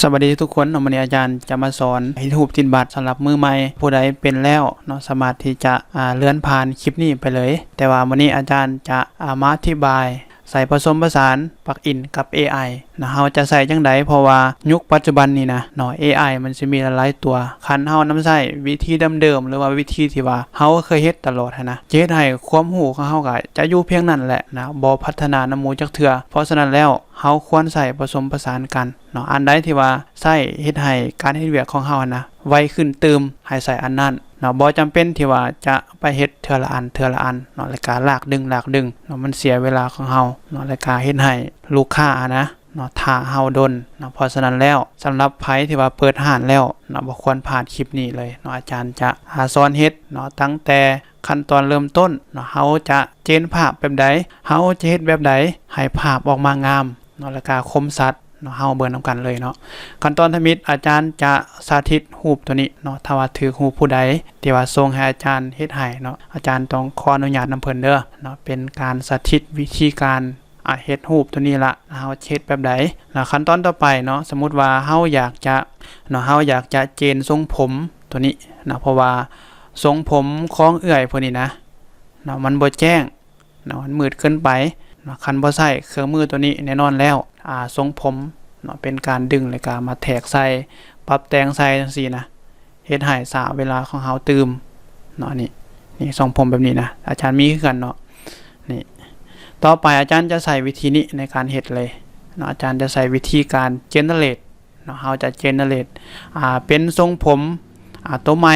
ສະບາຍດີທຸກຄົນເນາະ, ມື້ນີ້ອາຈານຈະມາສອນເຮັດຮູບຕິດບັດສຳລັບມືໃໝ່. ຜູ້ໃດເປັນແລ້ວເນາະ ສາມາດທີ່ຈະ ອ່າ ເລື່ອນຜ່ານຄລິບນີ້ໄປເລີຍ. ແຕ່ວ່າມື້ນີ້ອາຈານຈະ ອ່າ ມາອະທິບາຍໃສ່ປະສົມປະສານປັກອິນກັບເອໄອເນາະ, ເຮົາຈະໃຊ້ຈັ່ງໃດ? ເພາະວ່າຍຸກປັດຈຸບັນນີ້ນະເນາະ ເອໄອມັນຊິມີຫຼາຍໆຕົວ. ຄັນເຮົານຳໃຊ້ວິທີເດີມໆ ຫຼືວ່າວິທີທີ່ວ່າເຮົາເຄີຍເຮັດຕະຫຼອດຫັ້ນນະ ຈະເຮັດໃຫ້ຄວາມຮູ້ຂອງເຮົາກະຈະຢູ່ພຽງນັ້ນແຫຼະນະ, ບໍ່ພັດທະນານຳໝູ່ຈັກເທື່ອ. ເພາະສະນັ້ນແລ້ວ ເຮົາຄວນໃຊ້ປະສົມປະສານກັນເນາະ. ອັນໃດທີ່ວ່າໃຊ້ເຮັດໃຫ້ການເຮັດວຽກຂອງເຮົາຫັ້ນນະໄວຂຶ້ນຕື່ມ ໃຫ້ໃຊ້ອັນນັ້ນເນາະ. ບໍ່ຈຳເປັນທີ່ວ່າຈະໄປເຮັດເທື່ອລະອັນ ເທື່ອລະອັນເນາະ ແລ້ວກະລາກດຶງ ລາກດຶງເນາະ, ມັນເສຍເວລາຂອງເຮົາເນາະ, ແລ້ວກະເຮັດໃຫ້ລູກຄ້າຫັ້ນນະເນາະ ຖ້າເຮົາດົນເນາະ. ເພາະສະນັ້ນແລ້ວ ສຳລັບໃຜທີ່ວ່າເປີດຮ້ານແລ້ວເນາະ ບໍ່ຄວນພາດຄລິບນີ້ເລີຍເນາະ. ອາຈານຈະ ອາ ສອນເຮັດເນາະ ຕັ້ງແຕ່ຂັ້ນຕອນເລີ່ມຕົ້ນເນາະ, ເຮົາຈະເຈນພາບແບບໃດ ເຮົາຈະເຮັດແບບໃດໃຫ້ພາບອອກມາງາມ ເນາະ ແລ້ວກະຄົມຊັດເນາະ, ເຮົາເບິ່ງນຳກັນເລີຍເນາະ. ຂັ້ນຕອນທຳອິດ ອາຈານຈະສາທິດຮູບໂຕນີ້ເນາະ, ຖ້າວ່າຖືກຮູບຜູ້ໃດທີ່ວ່າສົ່ງໃຫ້ອາຈານເຮັດໃຫ້ເນາະ ອາຈານຕ້ອງຂໍອະນຸຍາດນຳເພິ່ນເດີເນາະ. ເປັນການສາທິດວິທີການ ອາ ເຮັດຮູບໂຕນີ້ລະ ເຮົາຈະເຮັດແບບໃດເນາະ. ຂັ້ນຕອນຕໍ່ໄປເນາະ ສົມມຸດວ່າເຮົາຢາກຈະເນາະ ເຮົາຢາກຈະເຈນຊົງຜົມໂຕນີ້ເນາະ, ເພາະວ່າຊົງຜົມຂອງເອື້ອຍເພິ່ນນີ້ນະເນາະ ມັນບໍ່ແຈ້ງ ເນາະ ມັນມືດເກີນໄປເນາະ. ຄັນບໍ່ໃຊ້ເຄື່ອງມືໂຕນີ້ ແນ່ນອນແລ້ວ ອາ ຊົງຜົມເນາະ ເປັນການດຶງ ແລ້ວກະມາແທກໃສ່ ປັບແຕ່ງໃສ່ຈັ່ງຊີ້ນະ ເຮັດໃຫ້ຊ້າເວລາຂອງເຮົາຕື່ມເນາະ. ນີ້ ນີ້ຊົງຜົມແບບນີ້ນະ ອາຈານມີຄືກັນເນາະ. ນີ້ ຕໍ່ໄປອາຈານຈະໃຊ້ວິທີນີ້ໃນການເຮັດເລີຍເນາະ, ອາຈານຈະໃຊ້ວິທີການເຈເນີເຣດ ເນາະ ເຮົາຈະເຈເນີເຣດ ອ່າ ເປັນຊົງຜົມ ອ່າ ໂຕໃໝ່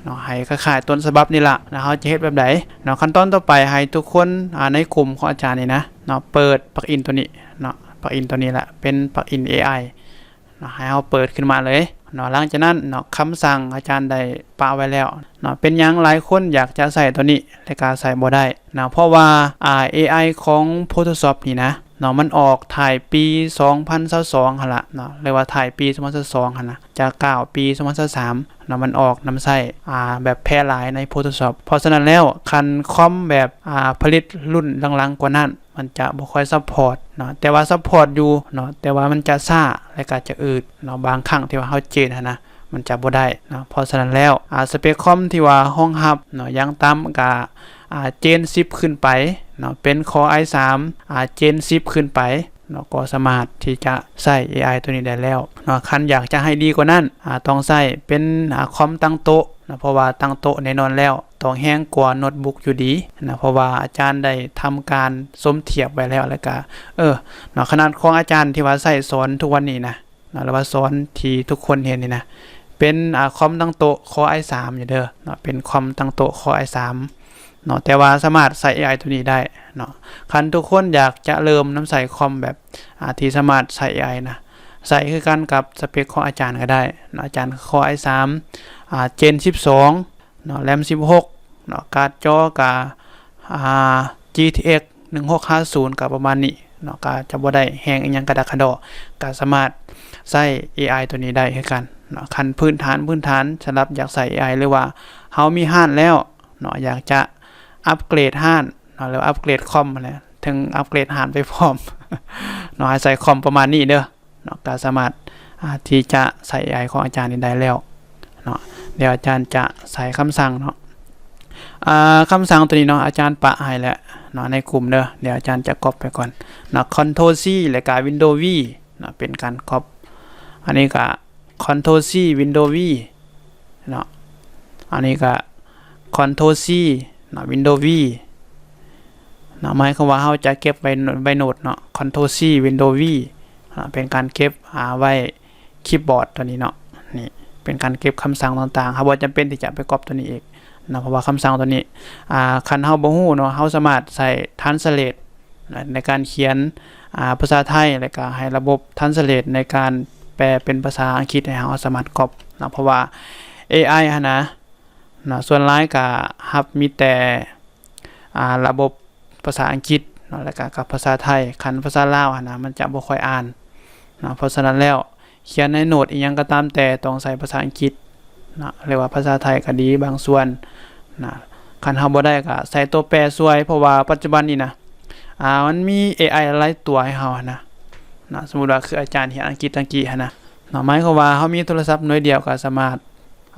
ເນາະ ໃຫ້ຄ້າຍໆຕົ້ນສະບັບນີ້ລະ. ແລ້ວເຮົາຈະເຮັດແບບໃດເນາະ? ຂັ້ນຕອນຕໍ່ໄປໃຫ້ທຸກຄົນ ອ່າ ໃນກຸ່ມຂອງອາຈານນີ້ນະເນາະ ເປີດປັກອິນໂຕນີ້ເນາະ, ປັກອິນໂຕນີ້ລະ ເປັນປັກອິນເອໄອເນາະ, ໃຫ້ເຮົາເປີດຂຶ້ນມາເລີຍເນາະ. ຫຼັງຈາກນັ້ນເນາະ ຄຳສັ່ງອາຈານໄດ້ປະໄວ້ແລ້ວເນາະ. ເປັນຫຍັງຫຼາຍຄົນຢາກຈະໃຊ້ໂຕນີ້ ແລ້ວກະໃຊ້ບໍ່ໄດ້ເນາະ? ເພາະວ່າ ອ່າ ເອໄອຂອງ Photoshop ນີ້ນະ ເນາະ ມັນອອກທ້າຍປີສອງພັນຊາວສອງຫັ້ນລະເນາະ ຫຼືວ່າທ້າຍປີສອງພັນຊາວສອງຫັ້ນນະ ຈະກ້າວປີສອງພັນຊາວສາມເນາະ ມັນອອກນຳໃຊ້ ອ່າ ແບບແຜ່ຫຼາຍໃນ Photoshop. ເພາະສະນັ້ນແລ້ວ ຄັນຄອມແບບ ອ່າ ຜະລິດລຸ້ນຫຼັງໆກວ່ານັ້ນ ມັນຈະບໍ່ຄ່ອຍຊັບພອດເນາະ, ແຕ່ວ່າຊັບພອດຢູ່ເນາະ ແຕ່ວ່າມັນຈະຊ້າ ແລະກະຈະອືດເນາະ, ບາງຄັ້ງທີ່ວ່າເຮົາເຈນຫັ້ນນະ ມັນຈະບໍ່ໄດ້ເນາະ. ເພາະສະນັ້ນແລ້ວ ອ່າ ສະເປັກຄອມທີ່ວ່າຮອງຮັບເນາະ ຢ່າງຕ່ຳກະ ອ່າ ເຈນສິບຂຶ້ນໄປເນາະ ເປັນ Core i ສາມ ອ່າ ເຈນສິບຂຶ້ນໄປເນາະ ກໍສາມາດທີ່ຈະໃຊ້ ເອໄອ ໂຕນີ້ໄດ້ແລ້ວເນາະ. ຄັນຢາກຈະໃຫ້ດີກວ່ານັ້ນ ອ່າ ຕ້ອງໃຊ້ເປັນ ອ່າ ຄອມຕັ້ງໂຕະເນາະ, ເພາະວ່າຕັ້ງໂຕະແນ່ນອນແລ້ວ ຕ້ອງແຮງກວ່າໂນ້ດບຸກຢູ່ດີເນາະ, ເພາະວ່າອາຈານໄດ້ທຳການສົມທຽບໄວ້ແລ້ວ ແລ້ວກະ ເອີ ເນາະ ຂະໜາດຂອງອາຈານທີ່ວ່າໃຊ້ສອນທຸກວັນນີ້ນະ ເນາະ ຫຼືວ່າສອນທີ່ທຸກຄົນເຫັນນີ້ນະ ເປັນ ອ່າ ຄອມຕັ້ງໂຕະ Core i ສາມ ຢູ່ເດີເນາະ, ເປັນຄອມຕັ້ງໂຕະ Core i ສາມ ເນາະ, ແຕ່ວ່າສາມາດໃຊ້ ເອໄອ ໂຕນີ້ໄດ້ເນາະ. ຄັນທຸກຄົນຢາກຈະເລີ່ມນຳໃຊ້ຄອມແບບ ອ່າ ທີ່ສາມາດໃຊ້ ເອໄອ ນະ ໃຊ້ຄືກັນກັບສະເປັກຂອງອາຈານກໍໄດ້ເນາະ, ອາຈານ Core i ສາມ ອ່າ ເຈນສິບສອງ ເນາະ, RAM ສິບຫົກເນາະ, ກາດຈໍກະ ອ່າ ຈີທີເອັກ ໜຶ່ງຫົກຫ້າສູນ ກະປະມານນີ້ເນາະ, ກະຈະບໍ່ໄດ້ແຮງອີ່ຫຍັງກະດາກກະດໍ, ກະສາມາດໃຊ້ເອໄອໂຕນີ້ໄດ້ຄືກັນເນາະ. ຂັ້ນພື້ນຖານ ພື້ນຖານສຳລັບຢາກໃຊ້ເອໄອ ຫຼືວ່າເຮົາມີຮ້ານແລ້ວເນາະ, ຢາກຈະອັບເກຣດຮ້ານເນາະ ຫຼືວ່າອັບເກຣດຄອມຫັ້ນແຫຼະ, ເຖິງອັບເກຣດຮ້ານໄປພ້ອມເນາະ, ໃຫ້ໃຊ້ຄອມປະມານນີ້ເດີ. ເນາະ ກະສາມາດ ອ່າ ທີ່ຈະໃຊ້ ເອໄອ ຂອງອາຈານນີ້ໄດ້ແລ້ວເນາະ. ດຽວອາຈານຈະໃສ່ຄຳສັ່ງເນາະ, ອ່າ ຄຳສັ່ງໂຕນີ້ເນາະ ອາຈານປະໃຫ້ແລ້ວເນາະ ໃນກຸ່ມເດີ. ດຽວອາຈານຈະກັອບໄປກ່ອນເນາະ, Ctrl C ແລ້ວກະ Windows V ເນາະ ເປັນການກັອບ. ອັນນີ້ກະ Ctrl C Windows V ເນາະ, ອັນນີ້ກະ Ctrl C ເນາະ Windows V ເນາະ, ໝາຍຄວາມວ່າເຮົາຈະເກັບໄວ້ ໄວ້ໂນ້ດເນາະ, Ctrl C Windows V ເນາະ, ເປັນການເກັບ ອ່າ ໄວ້ຄີບອດໂຕນີ້ເນາະ. ນີ້ເປັນການເກັບຄຳສັ່ງຕ່າງໆ, ເຮົາບໍ່ຈຳເປັນທີ່ຈະໄປກັອບໂຕນີ້ອີກເນາະ, ເພາະວ່າຄຳສັ່ງໂຕນີ້ ອ່າ ຄັນເຮົາບໍ່ຮູ້ເນາະ, ເຮົາສາມາດໃຊ້ translate ໃນການຂຽນ ອ່າ ພາສາໄທ ແລ້ວກະໃຫ້ລະບົບ translate ໃນການແປເປັນພາສາອັງກິດໃຫ້ເຮົາສາມາດກັອບເນາະ, ເພາະວ່າ ເອໄອ ຫັ້ນນະ ເນາະ ສ່ວນຫຼາຍກະຮັບມີແຕ່ ອ່າ ລະບົບພາສາອັງກິດເນາະ ແລ້ວກະກັບພາສາໄທ. ຄັນພາສາລາວຫັ້ນນະ ມັນຈະບໍ່ຄ່ອຍອ່ານເນາະ, ເພາະສະນັ້ນແລ້ວ ຂຽນໃນໂນ້ດອີ່ຫຍັງກໍຕາມແຕ່ ຕ້ອງໃຊ້ພາສາອັງກິດເນາະ ຫຼືວ່າພາສາໄທກໍດີບາງສ່ວນນະ. ຄັນເຮົາບໍ່ໄດ້ກໍໃຊ້ຕົວແປຊ່ວຍ, ເພາະວ່າປັດຈຸບັນນີ້ນະ ອ່າ ມັນມີ ເອໄອ ຫຼາຍຕົວໃຫ້ເຮົາຫັ້ນນະ ນະ. ສົມມຸດວ່າຄືອາຈານຮຽນອັງກິດຕະກີ້ຫັ້ນນະ, ເນາະ ໝາຍຄວາມວ່າເຮົາມີໂທລະສັບໜ່ວຍດຽວກໍສາມາດ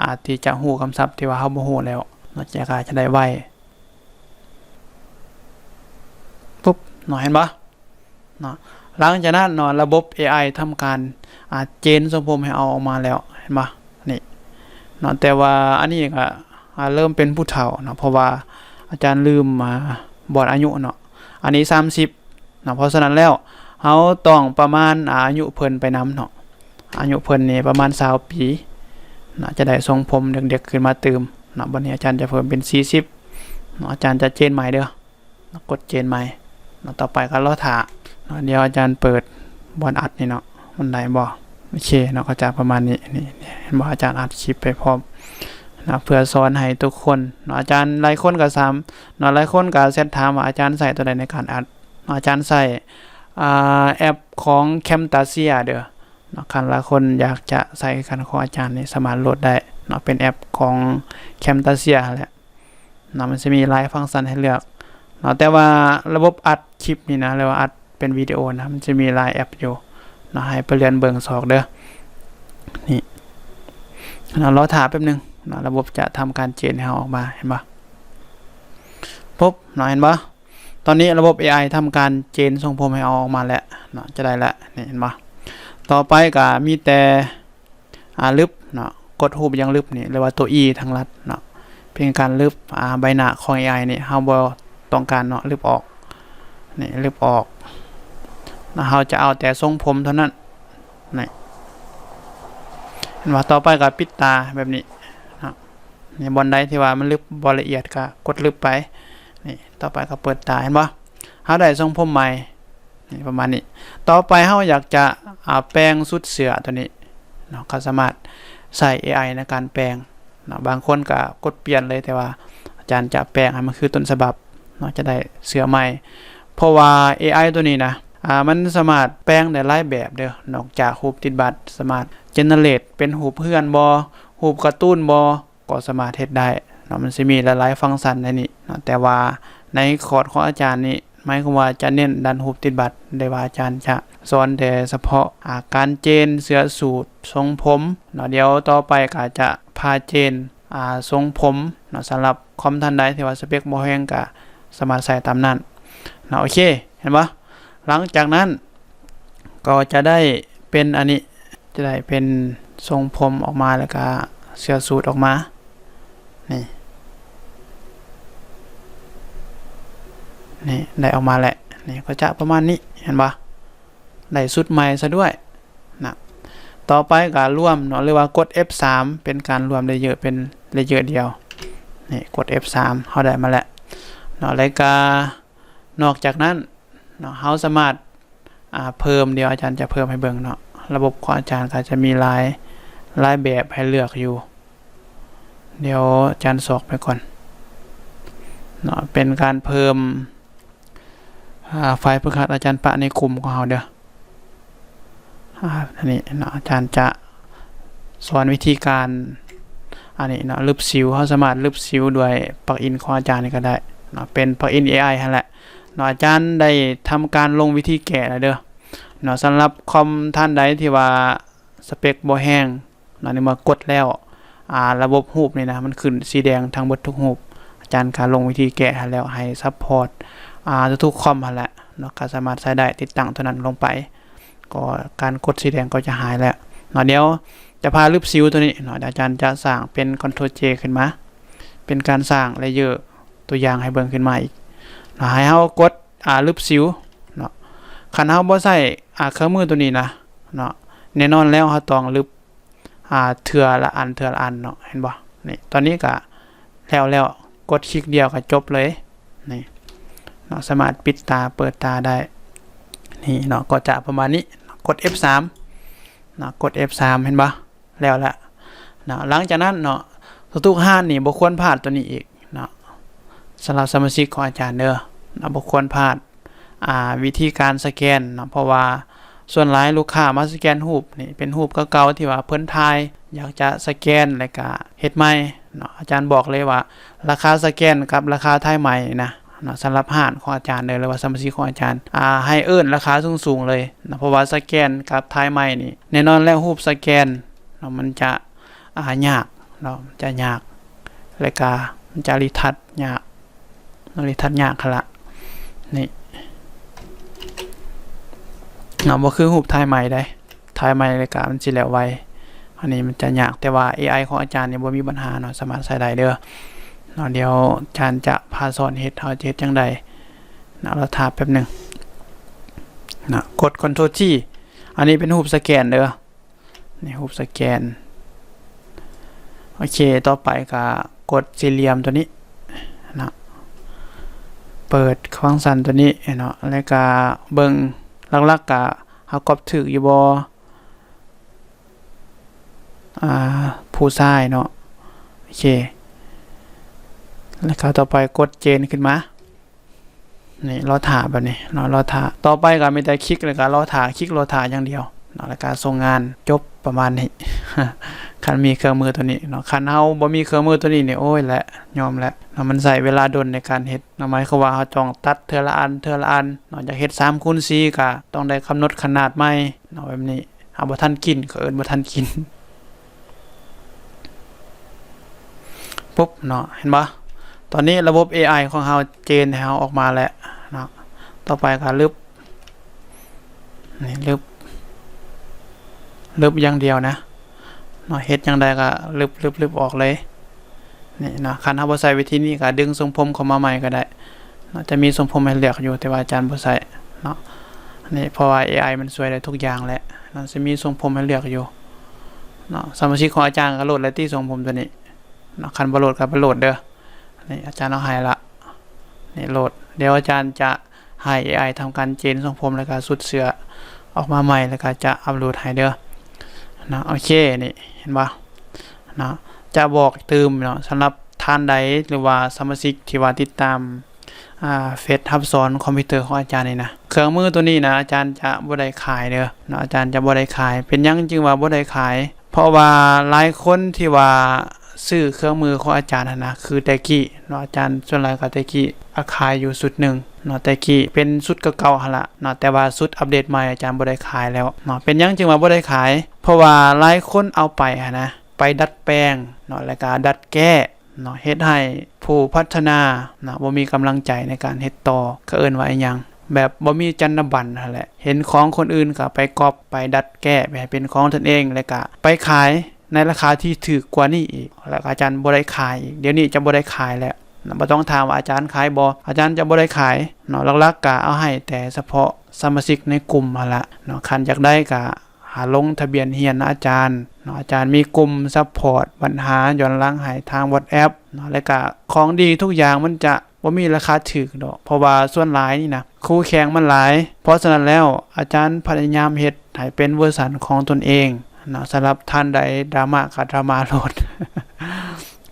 ອາ ທີ່ຈະຮູ້ຄຳສັບທີ່ວ່າເຮົາບໍ່ຮູ້ແລ້ວເນາະ ຈະ ກໍຈະໄດ້ໄວ ປຸບເນາະ ເຫັນບໍ່ເນາະ. ຫຼັງຈາກນັ້ນເນາະ ລະບົບເອໄອທຳການ ອາ ເຈນຊົງຜົມໃຫ້ເຮົາອອກມາແລ້ວ ເຫັນບໍ່ນີ້ເນາະ. ແຕ່ວ່າອັນນີ້ກໍ ອາ ເລີ່ມເປັນຜູ້ເຖົ້າເນາະ ເພາະວ່າອາຈານລືມ ອາ ບອກອາຍຸເນາະ. ອັນນີ້ສາມສິບ ເນາະ ເພາະສະນັ້ນແລ້ວ ເຮົາຕ້ອງປະມານອາຍຸເພິ່ນໄປນຳເນາະ ອາຍຸເພິ່ນນີ້ປະມານຊາວປີເນາະ ຈະໄດ້ຊົງຜົມເດັກໆຂຶ້ນມາຕື່ມເນາະ. ບັດນີ້ອາຈານຈະເພີ່ມເປັນສີ່ສິບເນາະ ອາຈານຈະເຈນໃໝ່ເດີເນາະ ກົດເຈນໃໝ່ເນາະ. ຕໍ່ໄປກໍລໍຖ້າເນາະ ດຽວອາຈານເປີດບ່ອນອັດນີ້ເນາະ ມັນໄດ້ບໍ່? ໂອເຄເນາະ ກໍຈະປະມານນີ້ ນີ້ ນີ້ ເຫັນບໍ່? ອາຈານອັດຄລິບໄປພ້ອມເນາະ ເພື່ອສອນໃຫ້ທຸກຄົນເນາະ. ອາຈານຫຼາຍຄົນກໍຖາມເນາະ ຫຼາຍຄົນກໍແຊັດຖາມວ່າອາຈານໃຊ້ຕົວໃດໃນການອັດ ອາຈານໃຊ້ ອາ ແອັບຂອງ Camtasia ເດີເນາະ. ຄັນຫຼາຍຄົນຢາກຈະໃຊ້ຄືກັນຂອງອາຈານນີ້ ສາມາດໂຫຼດໄດ້ເນາະ ເປັນແອັບຂອງ Camtasia ຫັ້ນແຫຼະເນາະ. ມັນຊິມີຫຼາຍຟັງຊັນໃຫ້ເລືອກເນາະ ແຕ່ວ່າລະບົບອັດຄລິບນີ້ນະ ຫຼືວ່າອັດເປັນວິດີໂອນະ ມັນຊິມີຫຼາຍແອັບຢູ່ເນາະ ໃຫ້ໄປເລື່ອນເບິ່ງຊອກເດີ. ນີ້ເນາະ ລໍຖ້າແປັບໜຶ່ງເນາະ ລະບົບຈະທຳການເຈນໃຫ້ເຮົາອອກມາ ເຫັນບໍ່? ປຸບເນາະ ເຫັນບໍ່? ຕອນນີ້ລະບົບເອໄອທຳການເຈນຊົງຜົມໃຫ້ເຮົາອອກມາແລ້ວເນາະ ຈະໄດ້ແລ້ວ ນີ້ເຫັນບໍ່? ຕໍ່ໄປກໍມີແຕ່ ອາ ລຶບເນາະ ກົດຮູບຢ່າງລຶບນີ້ ຫຼືວ່າຕົວ E ທາງລັດເນາະ ເປັນການລຶບ ອາ ໃບໜ້າຂອງເອໄອນີ້ ເຮົາບໍ່ຕ້ອງການເນາະ ລຶບອອກ ນີ້ ລຶບອອກ ແລ້ວເຮົາຈະເອົາແຕ່ຊົງຜົມເທົ່ານັ້ນ ນີ້ ເຫັນບໍ່? ຕໍ່ໄປກໍປິດຕາແບບນີ້ເນາະ ນີ້ ບ່ອນໃດທີ່ວ່າມັນລຶບບໍ່ລະອຽດກໍກົດລຶບໄປ ນີ້ ຕໍ່ໄປກໍເປີດຕາ ເຫັນບໍ່? ເຮົາໄດ້ຊົງຜົມໃໝ່ ນີ້ ປະມານນີ້. ຕໍ່ໄປເຮົາຢາກຈະ ອາ ແປງຊຸດເສື້ອຕົວນີ້ເນາະ ກໍສາມາດໃຊ້ເອໄອໃນການແປງເນາະ. ບາງຄົນກໍກົດປ່ຽນເລີຍ ແຕ່ວ່າອາຈານຈະແປງໃຫ້ມັນຄືຕົ້ນສະບັບເນາະ ຈະໄດ້ເສື້ອໃໝ່ ເພາະວ່າເອໄອຕົວນີ້ນະ ອາ ມັນສາມາດແປງໄດ້ຫຼາຍແບບເດີ. ນອກຈາກຮູບຕິດບັດ ສາມາດ generate ເປັນຮູບເຮືອນບໍ ຮູບກາຕູນບໍ ກໍສາມາດເຮັດໄດ້ເນາະ ມັນຊິມີຫຼາຍໆຟັງຊັນໃນນີ້ເນາະ. ແຕ່ວ່າໃນຄອດຂອງອາຈານນີ້ ໝາຍຄວາມວ່າຈະເນັ້ນດ້ານຮູບຕິດບັດ ຫຼືວ່າອາຈານຈະສອນແຕ່ສະເພາະ ອາ ການເຈນເສື້ອສູດ ຊົງຜົມເນາະ. ດຽວຕໍ່ໄປກໍຈະພາເຈນ ອາ ຊົງຜົມເນາະ. ສຳລັບຄອມທ່ານໃດທີ່ວ່າສະເປັກບໍ່ແຮງ ກໍສາມາດໃຊ້ຕາມນັ້ນເນາະ. ໂອເຄ ເຫັນບໍ່? ຫຼັງຈາກນັ້ນກໍຈະໄດ້ເປັນອັນນີ້ ຈະໄດ້ເປັນຊົງຜົມອອກມາ ແລ້ວກະເສື້ອສູດອອກມາ ນີ້ ນີ້ ໄດ້ອອກມາແລ້ວ. ນີ້ກໍຈະປະມານນີ້ ເຫັນບໍ່? ໄດ້ຊຸດໃໝ່ຊະດ້ວຍນະ. ຕໍ່ໄປກໍລວມເນາະ ຫຼືວ່າກົດ F ສາມ ເປັນການລວມ layer ເປັນ layer ດຽວ. ນີ້ ກົດ F ສາມ ເຮົາໄດ້ມາແລ້ວເນາະ. ແລ້ວກະນອກຈາກນັ້ນເນາະ ເຮົາສາມາດ ອາ ເພີ່ມ ດຽວອາຈານຈະເພີ່ມໃຫ້ເບິ່ງເນາະ. ລະບົບຂອງອາຈານກໍຈະມີຫຼາຍ ຫຼາຍແບບໃຫ້ເລືອກຢູ່. ດຽວອາຈານຊອກໄປກ່ອນເນາະ. ເປັນການເພີ່ມ ອາ ຝ່າຍຝຶກຫັດອາຈານປະໃນກຸ່ມຂອງເຮົາເດີ. ອາ ອັນນີ້ເນາະ ອາຈານຈະ ສອນວິທີການອັນນີ້ເນາະ ລຶບສິວ. ເຮົາສາມາດລຶບສິວດ້ວຍປລັກອິນຂອງອາຈານນີ້ກໍໄດ້ເນາະ ເປັນປລັກອິນເອໄອຫັ້ນແຫຼະເນາະ. ອາຈານໄດ້ທຳການລົງວິທີແກ້ແລ້ວເດີເນາະ. ສຳລັບຄອມທ່ານໃດທີ່ວ່າສະເປັກບໍ່ແຮງເນາະ ໃນເມື່ອກົດແລ້ວ ອາ ລະບົບຮູບນີ້ນະ ມັນຂຶ້ນສີແດງທັງເບິດທຸກຮູບ. ອາຈານກໍລົງວິທີແກ້ໃຫ້ແລ້ວ ໃຫ້ຊັບພອດ ອາ ທຸກໆຄອມຫັ້ນແຫຼະເນາະ ກໍສາມາດໃຊ້ໄດ້. ຕິດຕັ້ງຕົວນັ້ນລົງໄປ ກໍການກົດສີແດງກໍຈະຫາຍແລ້ວເນາະ. ດຽວຈະພາລຶບສິວຕົວນີ້ເນາະ ດຽວອາຈານຈະສ້າງເປັນ Ctrl J ຂຶ້ນມາ ເປັນການສ້າງ layer ຕົວຢ່າງໃຫ້ເບິ່ງຂຶ້ນມາອີກເນາະ. ໃຫ້ເຮົາກົດ ອາ ລຶບສິວເນາະ. ຄັນເຮົາບໍ່ໃຊ້ ອາ ເຄື່ອງມືຕົວນີ້ນະເນາະ ແນ່ນອນແລ້ວເຮົາຕ້ອງລຶບ ອາ ເທື່ອລະອັນ ເທື່ອລະອັນເນາະ ເຫັນບໍ່? ນີ້ ຕອນນີ້ກະແລ້ວແລ້ວ ກົດຄລິກດຽວກະຈົບເລີຍ ນີ້ເນາະ. ສາມາດປິດຕາເປີດຕາໄດ້ ນີ້ເນາະ ກໍຈະປະມານນີ້. ກົດ F ສາມເນາະ ກົດ F ສາມ ເຫັນບໍ່? ແລ້ວລະເນາະ. ຫຼັງຈາກນັ້ນເນາະ ທຸກໆຮ້ານນີ້ບໍ່ຄວນພາດຕົວນີ້ອີກເນາະ. ສຳລັບສະມາຊິກຂອງອາຈານເດີເນາະ ບໍ່ຄວນພາດ ອາ ວິທີການສະແກນເນາະ ເພາະວ່າສ່ວນຫຼາຍລູກຄ້າມາສະແກນຮູບນີ້ເປັນຮູບເກົ່າໆ ທີ່ວ່າເພິ່ນຖ່າຍ ຢາກຈະສະແກນ ແລ້ວກະເຮັດໃໝ່ເນາະ. ອາຈານບອກເລີຍວ່າ ລາຄາສະແກນກັບລາຄາຖ່າຍໃໝ່ນີ້ນະ ເນາະ ສຳລັບຮ້ານຂອງອາຈານເດີ ຫຼືວ່າສະມາຊິກຂອງອາຈານ ອ່າ ໃຫ້ເອີ້ນລາຄາສູງໆເລີຍເນາະ ເພາະວ່າສະແກນກັບຖ່າຍໃໝ່ນີ້ ແນ່ນອນແລ້ວ ຮູບສະແກນເນາະ ມັນຈະ ອ່າ ຍາກເນາະ ຈະຍາກ ແລະກະມັນຈະຣີທັດຍາກເນາະ ຣີທັດຍາກຫັ້ນລະ ນີ້ເນາະ ບໍ່ຄືຮູບຖ່າຍໃໝ່ໃດ ຖ່າຍໃໝ່ແລ້ວກະມັນຊິແລ້ວໄວ ອັນນີ້ມັນຈະຍາກ ແຕ່ວ່າເອໄອຂອງອາຈານນີ້ບໍ່ມີບັນຫາເນາະ ສາມາດໃຊ້ໄດ້ເດີເນາະ ດຽວອາຈານຈະພາສອນເຮັດ ເຮົາຈະເຮັດຈັ່ງໃດເນາະ ລໍຖ້າແປັບໜຶ່ງເນາະ ກົດ Ctrl T ອັນນີ້ເປັນຮູບສະແກນເດີ ນີ້ຮູບສະແກນ ໂອເຄ ຕໍ່ໄປກະກົດສີ່ຫຼ່ຽມໂຕນີ້ເນາະ ເປີດຟັງຊັນໂຕນີ້ເນາະ ແລ້ວກະເບິ່ງ ຫຼັກໆກະເຮົາກັອບຖືກຢູ່ບໍ່ ອ່າ ຜູ້ຊາຍເນາະ ໂອເຄ ແລ້ວກະຕໍ່ໄປກົດ Change ຂຶ້ນມາ ນີ້ລໍຖ້າແບບນີ້ເນາະ ລໍຖ້າ ຕໍ່ໄປກໍມີແຕ່ຄລິກ ແລ້ວກໍລໍຖ້າ ຄລິກລໍຖ້າຢ່າງດຽວເນາະ ແລ້ວກໍສົ່ງງານ ຈົບ ປະມານນີ້ ຄັນມີເຄື່ອງມືໂຕນີ້ເນາະ ຄັນເຮົາບໍ່ມີເຄື່ອງມືໂຕນີ້ນີ້ ໂອ້ຍແຫຼະ ຍອມແຫຼະເນາະ ມັນໃຊ້ເວລາດົນໃນການເຮັດເນາະ ໝາຍຄວາມວ່າເຮົາຕ້ອງຕັດເທື່ອລະອັນ ເທື່ອລະອັນເນາະ ຢາກເຮັດສາມຄູນສີ່ກໍຕ້ອງໄດ້ກຳນົດຂະໜາດໃໝ່ເນາະ ແບບນີ້ ເຮົາບໍ່ທັນກິນ ເຂົາເອີ້ນບໍ່ທັນກິນ ປຸບເນາະ ເຫັນບໍ່ ຕອນນີ້ລະບົບເອໄອຂອງເຮົາເຈນໃຫ້ເຮົາອອກມາແລ້ວເນາະ ຕໍ່ໄປກໍລຶບ ນີ້ລຶບ ລຶບຢ່າງດຽວນະເນາະ ເຮັດຫຍັງໄດ້ກໍລຶບໆໆອອກເລີຍ ນີ້ເນາະ ຄັນເຮົາບໍ່ໃຊ້ວິທີນີ້ກໍດຶງຊົງຜົມເຂົ້າມາໃໝ່ກໍໄດ້ເນາະ ຈະມີຊົງຜົມໃຫ້ເລືອກຢູ່ ແຕ່ວ່າອາຈານບໍ່ໃຊ້ເນາະ ນີ້ ເພາະວ່າເອໄອມັນຊ່ວຍໄດ້ທຸກຢ່າງແຫຼະເນາະ ຈະມີຊົງຜົມໃຫ້ເລືອກຢູ່ເນາະ ສະມາຊິກຂອງອາຈານກໍໂຫຼດແລ້ວຕິຊົງຜົມຕົວນີ້ເນາະ ຄັນບໍ່ໂຫຼດກໍໄປໂຫຼດເດີ ນີ້ອາຈານເອົາໃຫ້ລະ ນີ້ໂຫຼດ ດຽວອາຈານຈະໃຫ້ເອໄອທຳການເຈນຊົງຜົມ ແລ້ວກໍຊຸດເສື້ອອອກມາໃໝ່ ແລ້ວກໍຈະອັບໂຫຼດໃຫ້ເດີເນາະ ໂອເຄ ນີ້ເຫັນບໍ່ເນາະ ຈະບອກຕື່ມເນາະ ສຳລັບທ່ານໃດ ຫຼືວ່າສະມາຊິກທີ່ວ່າຕິດຕາມ ອ່າ ເຟສຮັບສອນຄອມພິວເຕີຂອງອາຈານນີ້ນະ ເຄື່ອງມືໂຕນີ້ນະ ອາຈານຈະບໍ່ໄດ້ຂາຍເດີເນາະ ອາຈານຈະບໍ່ໄດ້ຂາຍ ເປັນຫຍັງຈຶ່ງວ່າບໍ່ໄດ້ຂາຍ ເພາະວ່າຫຼາຍຄົນທີ່ວ່າຊື້ເຄື່ອງມືຂອງອາຈານຫັ້ນນະ ຄືແຕ່ກີ້ເນາະ ອາຈານສ່ວນຫຼາຍກໍແຕ່ກີ້ ອາ ຂາຍຢູ່ຊຸດໜຶ່ງເນາະ ແຕ່ກີ້ເປັນຊຸດເກົ່າໆຫັ້ນລະເນາະ ແຕ່ວ່າຊຸດອັບເດດໃໝ່ອາຈານບໍ່ໄດ້ຂາຍແລ້ວເນາະ ເປັນຫຍັງຈຶ່ງວ່າບໍ່ໄດ້ຂາຍ ເພາະວ່າຫຼາຍຄົນເອົາໄປຫັ້ນນະ ໄປດັດແປງເນາະ ແລ້ວກໍດັດແກ້ ເນາະ ເຮັດໃຫ້ຜູ້ພັດທະນາເນາະ ບໍ່ມີກຳລັງໃຈໃນການເຮັດຕໍ່ ເຂົາເອີ້ນວ່າອີ່ຫຍັງ ແບບບໍ່ມີຈັນນະບັນຫັ້ນແຫຼະ ເຫັນຂອງຄົນອື່ນກໍໄປກັອບ ໄປດັດແກ້ ໄປໃຫ້ເປັນຂອງຕົນເອງ ແລ້ວກໍໄປຂາຍໃນລາຄາທີ່ຖືກກວ່ານີ້ອີກ ແລ້ວກໍອາຈານບໍ່ໄດ້ຂາຍອີກ ດຽວນີ້ຈະບໍ່ໄດ້ຂາຍແລ້ວເນາະ ບໍ່ຕ້ອງຖາມວ່າອາຈານຂາຍບໍ່ ອາຈານຈະບໍ່ໄດ້ຂາຍເນາະ ຫຼັກໆກໍເອົາໃຫ້ແຕ່ສະເພາະສະມາຊິກໃນກຸ່ມຫັ້ນລະເນາະ ຄັນຢາກໄດ້ກໍ ຫາລົງທະບຽນຮຽນນະອາຈານເນາະ ອາຈານມີກຸ່ມຊັບພອດບັນຫາຍ້ອນຫຼັງໃຫ້ທາງ WhatsApp ເນາະ ແລະກະຂອງດີທຸກຢ່າງມັນຈະບໍ່ມີລາຄາຖືກດອກ ເພາະວ່າສ່ວນຫຼາຍນີ້ນະ ຄູ່ແຂ່ງມັນຫຼາຍ ເພາະສະນັ້ນແລ້ວ ອາຈານພະຍາຍາມເຮັດໃຫ້ເປັນເວີຊັນຂອງຕົນເອງເນາະ ສຳລັບທ່ານໃດດຣາມາກະດຣາມາໂລດ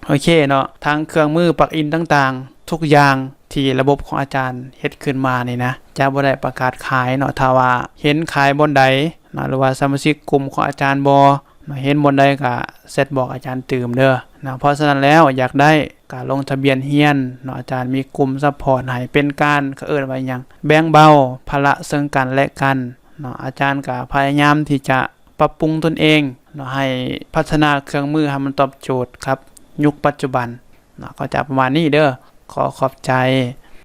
ໂອເຄເນາະ ທັງເຄື່ອງມື ປລັກອິນຕ່າງໆ ທຸກຢ່າງ ທີ່ລະບົບຂອງອາຈານເຮັດຂຶ້ນມານີ້ນະ ຈະບໍ່ໄດ້ປະກາດຂາຍເນາະ ຖ້າວ່າເຫັນຂາຍບ່ອນໃດເນາະ ຫຼືວ່າສະມາຊິກກຸ່ມຂອງອາຈານບໍ່ເນາະ ເຫັນບ່ອນໃດກະແຊັດບອກອາຈານຕື່ມເດີເນາະ ເພາະສະນັ້ນແລ້ວ ຢາກໄດ້ກະລົງທະບຽນຮຽນເນາະ ອາຈານມີກຸ່ມຊັບພອດໃຫ້ ເປັນການ ເຂົາເອີ້ນວ່າຫຍັງ ແບ່ງເບົາພາລະເຊິ່ງກັນແລະກັນເນາະ ອາຈານກະພະຍາຍາມທີ່ຈະປັບປຸງຕົນເອງເນາະ ໃຫ້ພັດທະນາເຄື່ອງມືໃຫ້ມັນຕອບໂຈດກັບຍຸກປັດຈຸບັນ ເນາະ ກໍຈະປະມານນີ້ເດີ ຂໍຂອບໃຈ